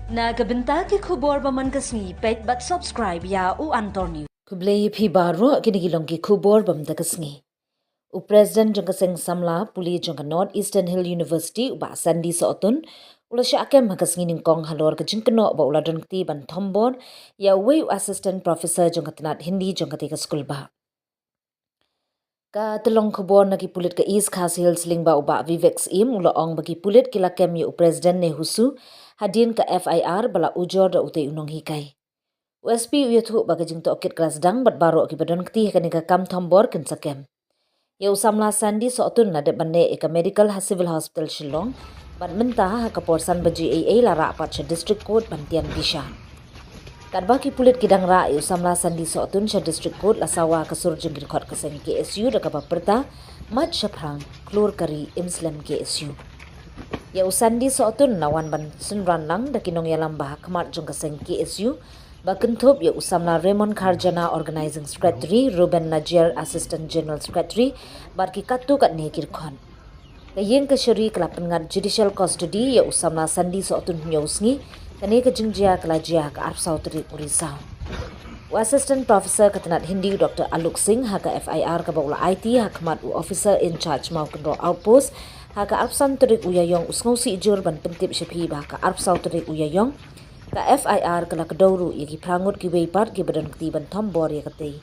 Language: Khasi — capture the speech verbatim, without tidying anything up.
Na ka bynta ki khubor ba man ka sngi, peit bad subscribe ïa U Antor News. Khublei ïa phi baroh, kine ki long ki khubor ba man ka sngi. U President jong ka Seng Samla Pule jong ka North Eastern Hill University, u Bah Sandy Sohtun, u la shah kem ha ka sngi nyngkong halor ka jingkynnoh ba u la don kti ban thombor ïa uwei u Assistant Professor jong ka tnat Hindi jong katei ka skul bah. Ka tyllong khubor na ki pulit ka East Khasi Hills lyngba u Bah Vivek Syiem u la ong ba ki pulit ki la kem ïa u President ne husu hadien ka F I R ba la ujor da utei u nonghikai. U S P u ïathuh ba ka jingtohkit ka la sdang bad baroh kiba don kti ha kane ka kam thombor kin sa kem. Ïa u samla Sandy Sohtun la dep ban leit ïa ka medical ha Civil Hospital Shillong, bad mynta ha ka por san baje eiei la rah pat sha District Court ban tian bisha. Katba ki pulit ki dang rah ïa u samla Sandy Sohtun sha District Court, la sawa ka sur jong ki dkhot ka seng K S U da kaba pyrta: Mait shaphrang, khlur ka ri, im slem K S U. Ïa u Sandy Sohtun la wan ban synran lang da ki nongïalam ba ha khmat jong ka seng K S U, ba kynthup ïa u samla Raymond Kharjana, Organising Secretary, Ruben Najiar, Assistant General Secretary, bad ki katto katne ki dkhot. Ka ïing kashari ka la pynngat judicial custody ïa u samla Sandy Sohtun hynñiew sngi. Kane ka jingjia ka la jia ha ka arphew saw tarik u Risaw. U Assistant Professor ka tnat Hindi, u Doctor Alok Singh, ha ka F I R kaba u la aiti ha khmat u Officer in Charge Mawkynroh Outpost ha ka arphew san tarik u Ïaïong, u sngewsih jur ban pyntip sha phi ba ha ka arphew saw tarik u Ïaïong ka F I R ka la kdew ruh ïa ki phra ngut kiwei pat kiba don kti ban thombor ïa katei